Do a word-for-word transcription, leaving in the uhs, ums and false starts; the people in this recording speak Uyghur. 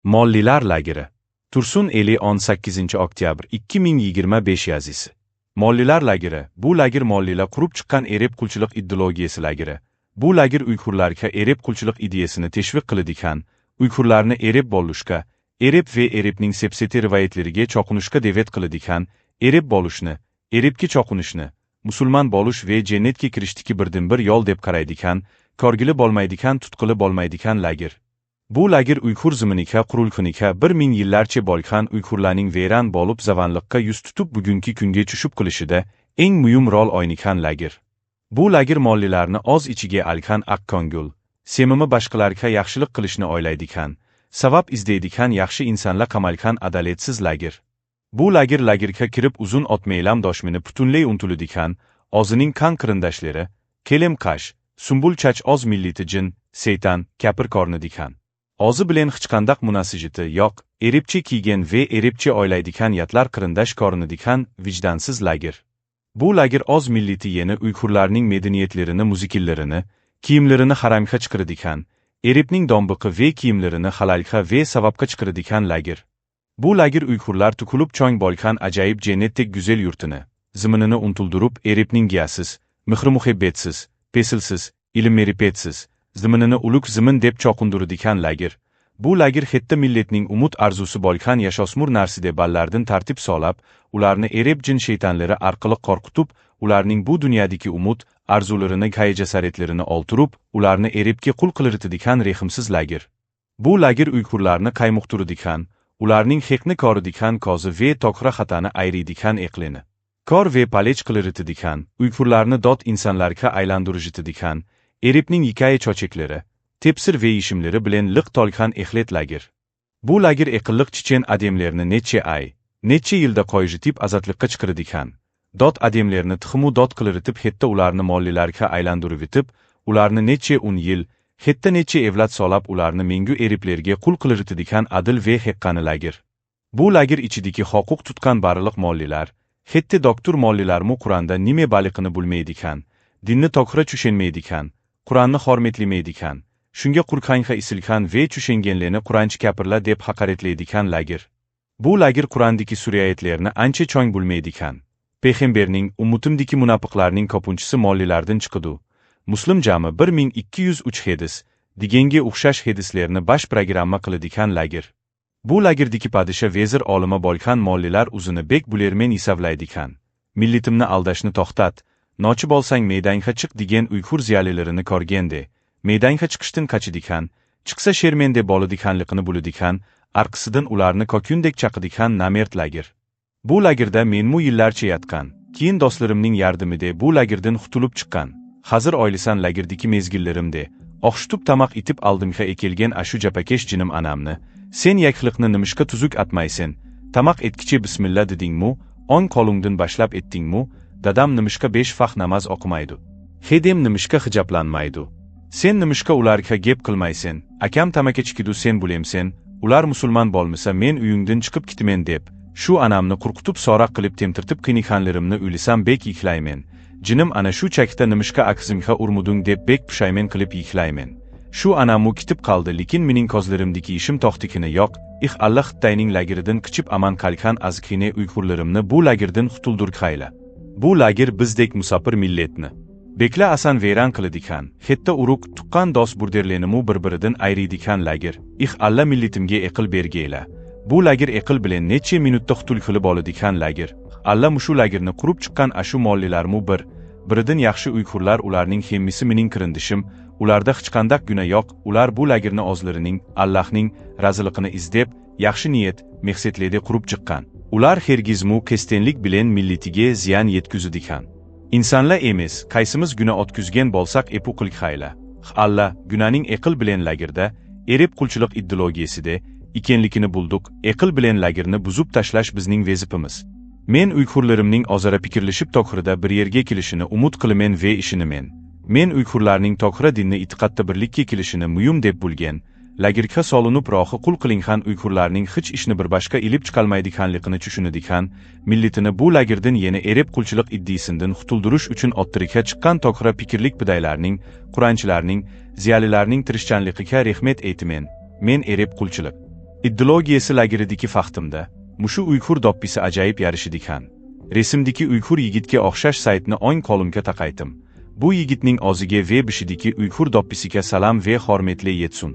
موللىلار لاگېرى. تۇرسۇن ئېلى، ئون سەككىزىنچى ئۆكتەبىر ئىككى مىڭ يىگىرمە بەش يازىسى. موللىلار لاگېرى. بۇ لاگېر موللىلار قۇرۇپ چىققان ئېرىپ قۇلچىلىق ئىدېئولوگىيەسى لاگېرى. بۇ لاگېر ئۇيغۇرلارغا ئېرىپ قۇلچىلىق ئىدىيەسىنى تەشۋىق قىلىدىكەن، ئۇيغۇرلارنى ئېرىپ بولۇشقا، ئېرىپ ۋە ئېرىپنىڭ سەپسەتە رىۋايەتلىرىگە چوقۇنۇشقا دەۋەت قىلىدىكەن، ئېرىپ بولۇشنى، ئېرىپكە چوقۇنۇشنى، مۇسۇلمان بولۇش ۋە جەننەتكە كىرىشتىكى بىردىنبىر يول دەپ قارايدىكەن، كۆرگىلى بولمايدىكەن، تۇتقىلى بولمايدىكەن لاگېر. بۇ لاگېر ئۇيغۇر زېمىنىغا قۇرۇلغىنىغا بىر مىڭ يىللارچە بولغان ئۇيغۇرلارنىڭ ۋەيران بولۇپ زاۋانلىققا يۈز تۇتۇپ بۈگۈنكى كۈنگە چۈشۈپ قېلىشىدا ئەڭ مۇھىم رول ئوينىغان لاگېر. بۇ لاگېر موللىلارنى ئۆز ئىچىگە ئالغان ئاق كۆڭۈل، سەمىمىي، باشقىلارغا ياخشىلىق قىلىشنى ئويلايدىكەن، ساۋاب ئىزدەيدىكەن ياخشى ئىنسانلار قامالغان ئادالەتسىز لاگېر. بۇ لاگېر لاگېرغا كىرىپ ئۇزۇن ئۆتمەيلا دۈشمىنى پۈتۈنلەي ئۇنتۇلىدىكەن، ئۆزىنىڭ قان قېرىنداشلىرى، قەلەم قاش، سۇمبۇل چاچ، ئۆز مىللىتى جىن، شەيتان، كاپىر كۆرۈنىدىكەن. ئۆزى بىلەن ھېچقانداق مۇناسىۋىتى يوق، ئېرىپچە كىيگەن ۋە ئېرىپچە ئويلايدىكەن ياتلار قېرىنداش كۆرۈنىدىكەن ۋىجدانسىز لاگېر. بۇ لاگېر ئۆز مىللىتى يەنى ئۇيغۇرلارنىڭ مەدەنىيەتلىرىنى، مۇزىكىلىرىنى، كىيىملىرىنى ھارامغا چىقىرىدىكەن، ئېرىپنىڭ دومبىقى ۋە كىيىملىرىنى ھالالغا ۋە ساۋابقا چىقىرىدىكەن لاگېر. بۇ لاگېر ئۇيغۇرلار تۇغۇلۇپ چوڭ بولغان ئاجايىپ جەننەتتەك گۈزەل يۇرتىنى، زېمىنىنى ئۇنتۇلدۇرۇپ، ئېرىپنىڭ گىياھسىز، مېھرى-مۇھەببەتسىز، پەسىلسىز، ئىلىم-مەرىپەتسىز زېمىنىنى ئۇلۇغ زېمىن دەپ چوقۇندۇرىدىكەن لاگېر. بۇ لاگېر ھەتتا مىللەتنىڭ ئۈمىد-ئارزۇسى بولغان ياش-ئۆسمۈر نەسلىدىن بالىلاردىن تارتىپ سولاپ، ئۇلارنى ئېرىپ جىن-شەيتانلىرى ئارقىلىق قورقۇتۇپ، ئۇلارنىڭ بۇ دۇنيادىكى ئۈمىد-ئارزۇلىرىنى، غايە-جاسارەتلىرىنى ئۆلتۈرۈپ، ئۇلارنى ئېرىپكە قۇل قىلىۋېتىدىكەن رەھىمسىز لاگېر. بۇ لاگېر ئۇيغۇرلارنى قايمۇقتۇرىدىكەن، ئۇلارنىڭ ھەقنى كۆرىدىكەن كۆزى ۋە توغرا خاتانى ئايرىيدىكەن ئەقلىنى كور ۋە پالەچ قىلىۋېتىدىكەن، ئۇيغۇرلارنى دۆت ئىنسانلارغا ئايلاندۇرۇۋېتىدىكەن، ئېرىپنىڭ ھېكايە چۆچەكلىرى، تەپسىر ۋە يېشىملىرى بىلەن لىق تولغان ئەخلەت لاگېر. بۇ لاگېر ئەقىللىق چېچەن ئادەملەرنى نەچچە ئاي، نەچچە يىلدا قويۇۋېتىپ ئازادلىققا چىقىرىدىكەن. دۆت ئادەملەرنى تېخىمۇ دۆت قىلىۋېتىپ، ھەتتا ئۇلارنى موللىلارغا ئايلاندۇرۇۋېتىپ، ئۇلارنى نەچچە ئون يىل، ھەتتا نەچچە ئەۋلاد سولاپ، ئۇلارنى مەڭگۈ ئېرىپلەرگە قۇل قىلىۋېتىدىكەن ئادىل ۋە ھەققانىي لاگېر. بۇ لاگېر ئىچىدىكى ھوقۇق تۇتقان بارلىق موللىلار، ھەتتا دوكتور موللىلارمۇ قۇرئاندا نېمە بارلىقىنى بىلمەيدىكەن، دىننى توغرا چۈشەنمەيدىكەن، قۇرئاننى ھۆرمەتلىمەيدىكەن، شۇڭا قۇرئانغا ئېسىلگەن ۋە چۈشەنگەنلەرنى قۇرئانچى كاپىرلار دەپ ھاقارەتلەيدىكەن لاگېر. بۇ لاگېر قۇرئاندىكى سۈرە ئايەتلەرنى ئانچە چوڭ بىلمەيدىكەن. پەيغەمبەرنىڭ ئۈممىتىمدىكى مۇناپىقلارنىڭ كۆپىنچىسى موللىلاردىن چىقىدۇ. مۇسلىم جامى بىر مىڭ ئىككى يۈز ئۈچ ھەدىس دېگەنگە ئوخشاش ھەدىسلەرنى باش پىروگرامما قىلىدىكەن لاگېر. بۇ لاگېردىكى پادىشاھ، ۋەزىر، ئالىمى بولغان موللىلار ئۆزىنى بەك بىلەرمەن ھېسابلايدىكەن. مىللىتىمنى ئالداشنى توختات، نوچى بولساڭ مەيدانغا چىق دېگەن ئۇيغۇر زىيالىيلىرىنى كۆرگەندە، مەيدانغا چىقىشتىن قاچىدىكەن، چىقسا شەرمەندە بولىدىكەنلىكىنى بىلىدىكەن، ئارقىسىدىن ئۇلارنى كوكۇندەك چاقىدىكەن نامەرد لاگېر. بۇ لاگېردا مەنمۇ يىللارچە ياتقان، كېيىن دوستلىرىمنىڭ ياردىمىدە بۇ لاگېردىن قۇتۇلۇپ چىققان. ھازىر ئويلىسام، لاگېردىكى مەزگىللىرىمدە ئوخشىتىپ تاماق ئېتىپ ئالدىمغا ئەكەلگەن ئاشۇ جاپاكەش جېنىم ئانامنى، سەن ياقلىقنى نېمىشقا تۈزۈك ئاتمايسەن؟ تاماق ئەتكىچە بىسمىللا دېدىڭمۇ؟ ئوڭ قولۇڭدىن باشلاپ ئەتتىڭمۇ؟ دادام نېمىشقا بەش ۋاق ناماز ئوقۇمايدۇ؟ ھەدەم نېمىشقا خىجابلانمايدۇ؟ سەن نېمىشقا ئۇلارغا گەپ قىلمايسەن؟ ئاكام تاماكا چېكىدۇ، سەن بىلەمسەن؟ ئۇلار مۇسۇلمان بولمىسا، مەن ئۆيۈڭدىن چىقىپ كېتىمەن دەپ، شۇ ئانامنى قورقۇتۇپ، سوراق قىلىپ، تەمتىرتىپ قىينىغانلىرىمنى ئويلىسام بەك يىغلايمەن. جېنىم ئانا، شۇ چاغدا نېمىشقا ئاغزىمغا ئۇرمىدىڭ دەپ بەك پۇشايمان قىلىپ يىغلايمەن. شۇ ئاناممۇ كېتىپ قالدى، لېكىن مېنىڭ كۆزلىرىمدىكى يېشىم توختىغىنى يوق. ئىخ، ئاللا، خىتاينىڭ لاگېرىدىن قېچىپ ئامان قالغان ئازغىنە ئۇيغۇرلىرىمنى بۇ لاگېردىن قۇتۇلدۇرغايلا. بۇ لاگېر بىزدەك مۇساپىر مىللەتنى بەكلا ئاسان ۋەيران قىلىدىكەن، ھەتتا ئۇرۇق، تۇغقان، دوست، بۇرادەرلەرنىمۇ بىر-بىرىدىن ئايرىيدىكەن لاگېر. ئىخ، ئاللا، مىللىتىمگە ئەقىل بەرگەيلا. بۇ لاگېر ئەقىل بىلەن نەچچە مىنۇتتا قۇتۇلغىلى بولىدىكەن لاگېر. ئاللا، مۇشۇ لاگېرنى قۇرۇپ چىققان ئاشۇ موللىلارمۇ بىر-بىرىدىن ياخشى ئۇيغۇرلار، ئۇلارنىڭ ھەممىسى مېنىڭ قېرىندىشىم، ئۇلاردا ھېچقانداق گۇناھ يوق، ئۇلار بۇ لاگېرنى ئۆزلىرىنىڭ، ئاللانىڭ رازىلىقىنى ئىزدەپ، ياخشى نىيەت، مەقسەتلەردە قۇرۇپ چىققان. ئۇلار ھەرگىزمۇ قەستەنلىك بىلەن مىللىتىگە زىيان يەتكۈزىدىكەن. ئىنسانلار ئەمەس، قايسىمىز گۇناھ ئۆتكۈزگەن بولساق ئەپۇ قىلغايلا. ئاللا، گۇناھنىڭ ئەقىل بىلەن لاگېردا، ئېرىپ قۇلچىلىق ئىدېئولوگىيەسىدە ئىكەنلىكىنى بىلدۇق، ئەقىل بىلەن لاگېرنى بۇزۇپ تاشلاش بىزنىڭ ۋەزىپىمىز. مەن ئۇيغۇرلىرىمنىڭ ئۆزئارا پىكىرلىشىپ توغرىدا بىر يەرگە كېلىشىنى ئۈمىد قىلىمەن ۋە ئىشىنىمەن. مەن ئۇيغۇرلارنىڭ توغرا دىننى ئېتىقادتا بىرلىككە كېلىشىنى مۇھىم دەپ بىلگەن، لاگېرغا سولىنىپ روھى قۇل قىلىنغان ئۇيغۇرلارنىڭ ھېچ ئىشنى بىر باشقا ئېلىپ چىقالمايدىغانلىقىنى چۈشىنىدىغان، مىللىتىنى بۇ لاگېردىن يەنە ئېرىپ قۇلچىلىق ئىدىيىسىدىن قۇتۇلدۇرۇش ئۈچۈن ئوتتۇرىغا چىققان توغرا پىكىرلىك پىدائىيلارنىڭ، قۇرئانچىلارنىڭ، زىيالىيلارنىڭ تىرىشچانلىقىغا رەھمەت ئېيتىمەن. مەن ئېرىپ قۇلچىلىق ئىدېئولوگىيەسى لاگېرىدىكى ۋاقتىمدا، مۇشۇ ئۇيغۇر دوپپىسى ئاجايىپ يارىشىدىكەن. رەسىمدىكى ئۇيغۇر يىگىتكە ئوخشاش سايتنى ئوڭ قولۇمغا تاقايتتىم. بۇ يىگىتنىڭ ئاغزىغا ۋە بېشىدىكى ئۇيغۇر دوپپىسىغا سالام ۋە ھۆرمەتلەر يەتسۇن.